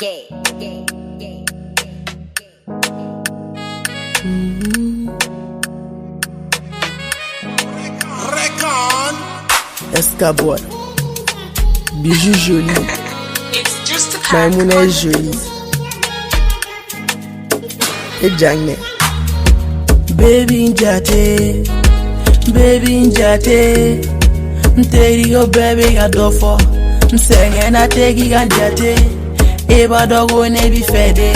Yeah, yeah, yeah. Escaboy, Bijou joli, Maimouna est jolie. Et Jagne. Baby njate, baby njate, Nteri go baby ga dofo, Nsenge na tegi ga njate, Eba dogo ne bi fede,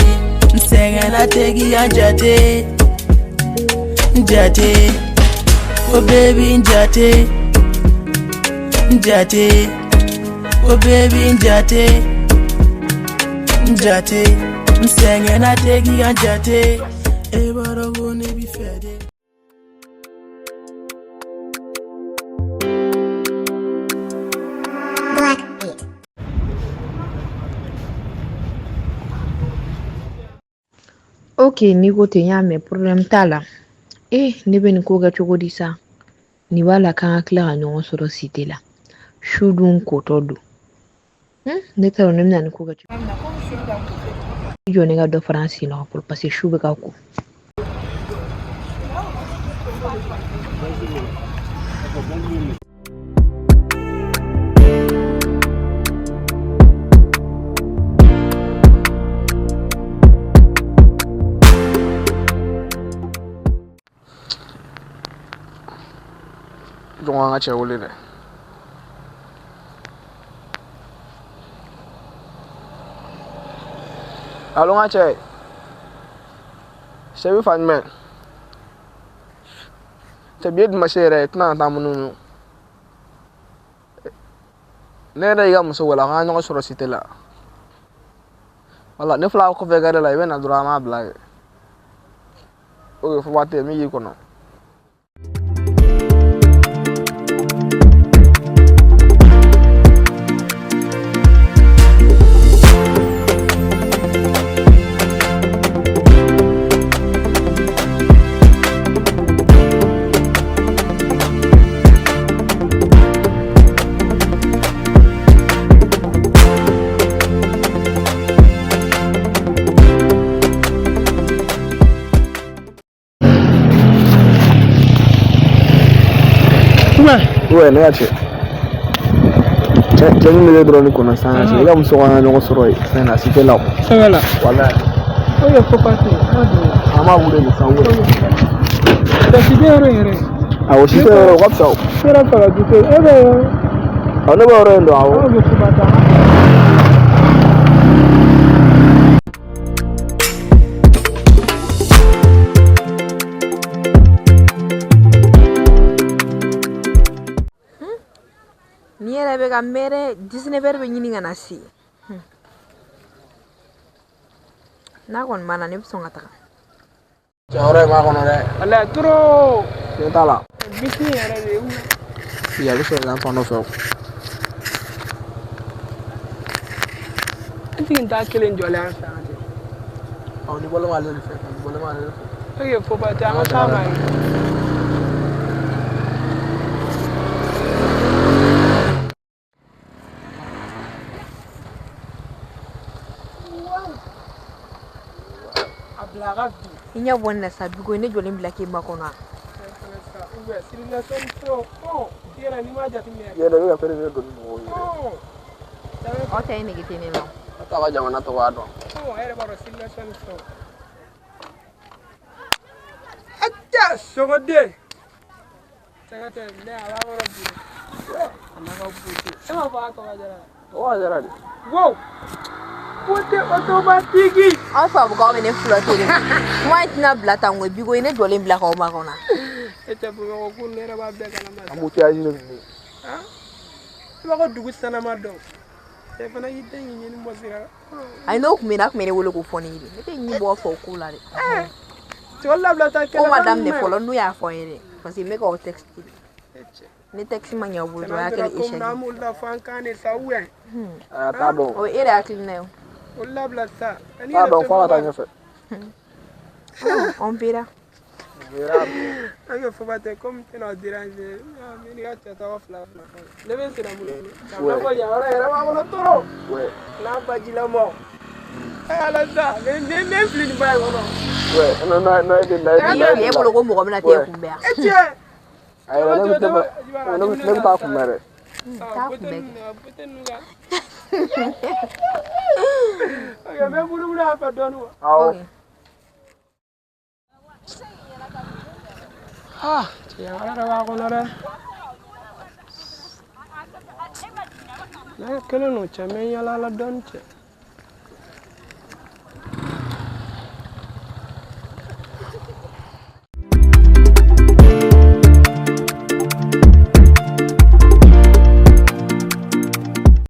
Nsenge na tegi ga njate, njate, oh baby njate, njate, oh baby njate, njate, Nsenge na tegi ga njate, Eba dogo ne bi fede. Black beat. Ok, n'i ko ten n y'a mɛn, problème t'a la. Eh, ne bɛ nin ko kɛ cogo di sa? Nin b'a la k'an ka tila ka ɲɔgɔn sɔrɔ cité la. Su dun kotɔ don. Ne t'a dɔn ne bɛna nin ko kɛ cogo di. I jɔ ne ka dɔ fara an sen nɔ kan fɔlɔ parce que su bɛ ka ko. Jɔn an ka cɛ wele dɛ. Alo n ka cɛ. Cɛ bɛ fan jumɛn? Cɛ bi ye dimanche yɛrɛ ye, tɛna taa munumunu. Ne yɛrɛ y'i ka muso wele a k'an ka ɲɔgɔn sɔrɔ cité la. Wala ne filɛ kɔfɛ gare la, i bɛ na dɔrɔn an b'a bila yen. Ok, fo waati min y'i kɔnɔ. Ouais, ne ka cɛ. Cɛ min bɛ dɔrɔn ne kɔnɔ sisan cɛ, i ka muso ka ɲɔgɔn sɔrɔ yen fɛn na cité la. Sɛbɛ la. Walayi. O ye fo pase. An b'a wele de san wele. Cité yɔrɔ yɛrɛ. Awɔ, cité yɔrɔ o ka fisa o. Sera fara du e bɛ yɔrɔ. Awɔ, ne bɛ yɔrɔ in dɔn awɔ. Aw bɛ fo pase. Ni yɛrɛ bɛ ka mɛn dɛ, 19 heures bɛ ɲini ka na se. N'a kɔni ma na ne bɛ sɔn ka taga. Cɛ yɔrɔ in b'a kɔnɔ dɛ. Walayi trop. Fiɲɛ t'a la. Bisi yɛrɛ de ye. Bi a bɛ sɔrɔ k'an fan dɔ fɛ o. An tigi t'a kelen jɔlen an fɛ yan ten. Awɔ, ni bɔlen b'ale de fɛ, ni bɔlen b'ale de fɛ. Ok, fo pase an ka taa ma ye. A bila a ka bi. I ɲɛ bɔ ne la sa, Bigo ne jɔlen bila k'e makɔnɔ wa? Circulation trop. Oh, i yɛrɛ n'i m'a jateminɛ. I yɛrɛ bɛ ka fɛn de don ni mɔgɔw ye dɛ. Oh. Aw ta ye nege tɛ ne la. Aw t'a ka jamana tɔgɔ dɔn. Oh, e yɛrɛ b'a dɔn circulation ni fɛnw. Aja sogoden. Sɛgɛ tɛ ne a b'a kɔnɔ bi. A n'a ka beauté. E m'a fɔ a tɔgɔ jara. Tɔgɔ jara de. Wow. Beauté automatique. Aw tubabukaw bɛ ne flirter de. Kuma in tɛna bila tan koyi, Bigo ne jɔlen bila k'aw makɔnɔ. E tɛ Bamakɔ ko ne yɛrɛ b'a bɛɛ kalama. Embouteillage de tun bɛ yen. Han? I b'a ko dugu sanama dɔn. E fana y'i den k'i ɲini bɔ sira la. Ayi, n'o tun bɛ yen, n'a tun bɛ ne wele k'o fɔ ne ye de. Ne tɛ ɲi bɔ fɔ o ko la dɛ. Cɛ labila ta kɛlɛ. Ko ma daminɛ fɔlɔ n'u y'a fɔ n ye dɛ. Parce que n bɛ k'aw texte. Ni texte ma ɲɛ aw bolo dɔrɔn, a y'a kɛ échec ye. N'an m'olu la fɔ an kan de sa ou bien. A t'a dɔn. O ye e yɛrɛ hakilina ye o. Olu labila sa. T'a dɔn f'a ka taa ɲɛfɛ. On verra. Ok, faut pas te comme tu n'as dérangé. Mais ni ka cɛ tɔgɔ fila fila fɔ. Ne bɛ n senna munumunu. Ka fɔ yan yɔrɔ yɛrɛ b'a kɔnɔ trop. Ouais. N'a bajilamɔ. Ala sa, ne fili nin ba in kɔnɔ. Ouais, non non non, e delila, e delila. E bolo ko mɔgɔ bɛna t'e kunbɛn yan? E cɛ. Ayi, ne bɛ taa kunbɛn dɛ. Taa kunbɛn kɛ. Ok, n bɛ munumunu a fɛ dɔɔnin wa. Awɔ. Ah, cɛ ala yɛrɛ b'a kɔnɔ dɛ. Ne kelen don cɛ, n bɛ n yaala la dɔɔnin cɛ.